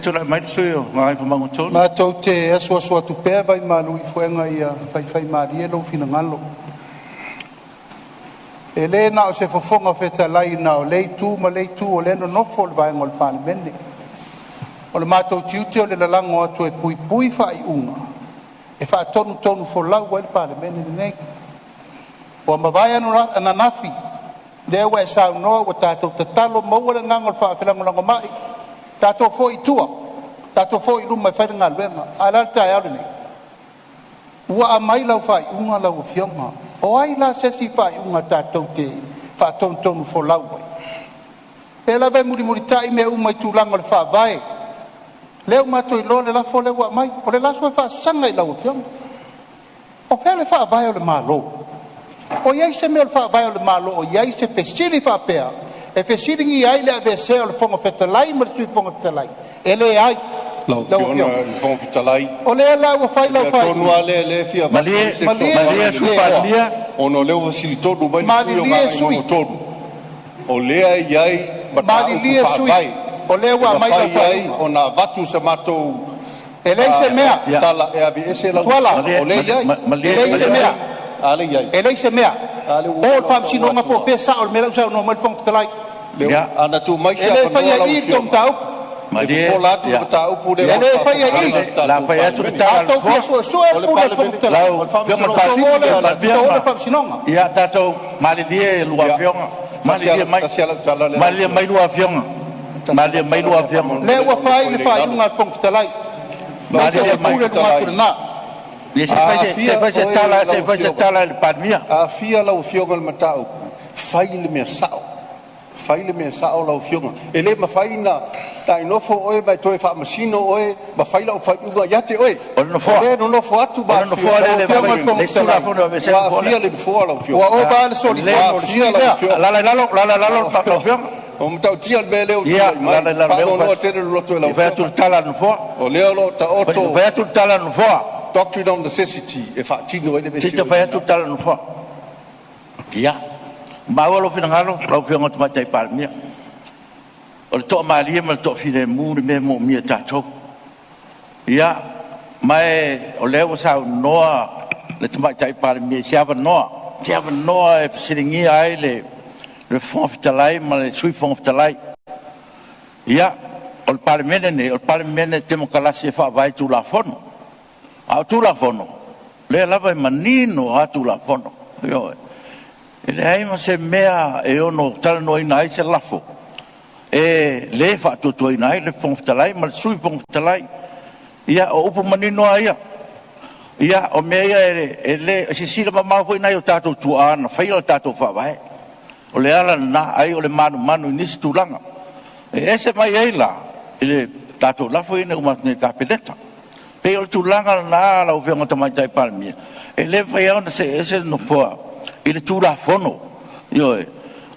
Tulai mai le sui usufono mo Gagaifomauga 3. Matou te asuasu atu pea vaimalu i fuega ia faifaimalie lou finagalo. E le na o se fofoga fetalai na o lea itu ma lea itu o lea e nonofo le vaega o le Palemene. O le matou tiute o le lalago atu e puipui faaiuga e faatonutonufolau ai le Palemene lenei. Ua mavae ananafi lea ua e saunoa ua tatou tatalo maua le agaga o le faafelagolagomai, tatou foi i tua, tatou foi i luma e fai le galuega. A o le a le taeao lenei? Ua aumai lau faaiuga lau Afioga. O ai la se isi faaiuga tatou te faatonutonufolau ai? O lea lava e mulimulitai mea uma i tulaga o le Faavae, lea ua matou iloa le lafo lea ua aumai, o le lafo e faasaga i lau Afioga. O fea le Faavae o le Malo? O i ai se mea o le Faavae o le Malo o i ai se fesili faapea e fesiligia ai le aveesea o le Fofoga Fetalai ma le Sui Fofoga Fetalai? E leai. Lau Lau Afioga Afioga, i le Fofoga Fetalai, o lea la ua fai o le lau mea tonu faaiuga. lava lea o lea e fia avatu Malie ai se Malie malie fesoasoani le a le Sui Nofoa, Palemia. ona o lea ua fesili tonu mai le sui usufono o Malilie sui Gagaemauga 3, o lea e i ai mataupu malilie sui faavae o lea e ua aumai lau mafai ai faaiuga. ona avatu sa matou E leai se mea. tala e aveese lau Tuala, o Malie lea e i ai. e malie leai se malie. mea. A lea e i ai. E leai se mea. A lea ua O uma le ona ou taua faamasinoga po o atua. fea e sao o le mea la ua saunoa mai le Fofoga Fetalai. Ia, Ana tuu mai E se le avanoa faia lau i i le tou Afioga, mataupu. e malie fofola atu le ia. mataupu lea E mo le le faia faafofogaaga i a le i. O le a tatou fai atu le Palemene. tala A a le outou fia Nofoa. suesue O le le pule a le Fofoga Palemene, Fetalai, Lau o le Afioga i le Faamasinoga outou o Sili lea lea a le Palemia outou o atunuu. i le ma faamasinoga. ia tatou malilie lua Ia, Afioga, tasi malilie a mai, tasi lava lau tala lea lau malilie Afioga. mai lua Afioga, Tasi malilie lau mai tala lua lea Afioga. O lea faamolemole ua ua ou fai nofo le lelei i lalo. faaiuga a le Fofoga Fetalai. Lau E le Malilie o Afioga i le mai. Fofoga pule luga atu Fetalai, i lena. Ia se i a fai se aafia fai se oe tala, se lau i fai se Afioga, tala i le Palemia. a aafia lau Afioga i le mataupu, fai le mea sao, fai le mea sao lau Afioga. E le mafai ona e nofo oe ma e toe faamasino oe ma fai lau faaiuga ia te oe. O le O Nofoa, lea e nonofo atu o ma le afifio Nofoa mai lea Lau e le Afioga mafai i le e Fofoga le isi Fetalai, Tulafono e aveesea ua le Nofoa lea. aafia le Nofoa lau ua Afioga. ova lava le Lelei, Ua solifono o le aafia sui usufono lau lea. Afioga. alaala i lalo, alaala i lalo lau Afioga. Ua matautia le mea lea ua Ia, tulai mai. alaala i lalo o lea ua Faanoanoa tele le loto i lau fai atu Afioga. le tala a le Nofoa. O lea o lo o Fai taoto fai atu le tala a le Nofoa. doctrine of necessity e faatino ai le mea Se i e fai atu le tala a le Nofoa. Ia, maua lou finagalo lau Afioga i le Tamaitai Palemia. O le toamalie ma le toafilemu le mea e manaomia e tatou. Ia, ma o lea ua saunoa le Tamaitai Palemia i se avanoa, se avanoa e fesiligia ai le Fofoga Fetalai ma le Sui Fofoga Fetalai. Ia, o le Palemene lenei, o le Palemene Temokarasi e faavae i Tulafono. A o Tulafono, o lea lava e manino lava Tulafono. Ioe. E leai ma se mea e ono talanoaina ai se lafo e le faatuatuaina ai le Fofoga Fetalai ma le Sui Fofoga Fetalai. Ia, o upu manino lava ia. Ia, o mea ia e le... E silasila mamao foi nai o tatou tuaa na faia le tatou Faavae. O le ala lena, ai o le manumanu i nisi tulaga. E ese mai ai la i le tatou lafo lea na uma atu nei i le Kapeneta. E pei o le tulaga lena lau Afioga i le Tamaitai Palemia, e le mafai lava ona see ese le Nofoa i le Tulafono. Ioe.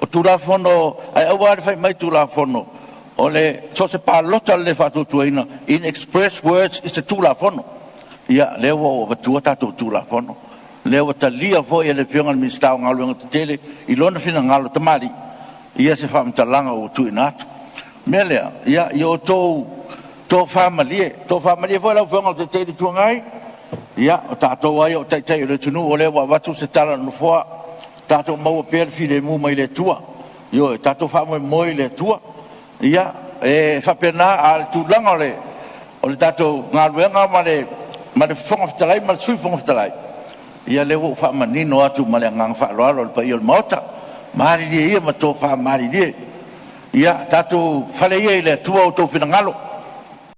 O Tulafono, ae aua le fai mai Tulafono, o le so o se palota o le le faatuatuaina, in express words i se Tulafono. Ia, lea ua ou avatua tatou Tulafono, lea ua talia foi e le Afioga i le Minisita o Galuega Tetele i lona finagalo tamalii ia se faamatalaga ua tuuina atu. O le mea lea, ia outou tofa malie, tofa malie foi lau Afioga i le Taitai o le Itu Agai, ia o tatou lava ia o Taitai o le atunuu, o lea ua avatu se tala a le Nofoa, tatou maua pea le filemu mai le Atua. Ioe, tatou faamoemoe i le Atua. Ia, e faapena, a o le tulaga o le tatou galuega ma le Fofoga Fetalai ma le Sui Fofoga Fetalai, ia lea ua ou faamanino atu ma le agaga faaaloalo i le paia o le Maota. Malilie ia ma tofa malilie. Ia tatou fale ia i le Atua outou finagalo.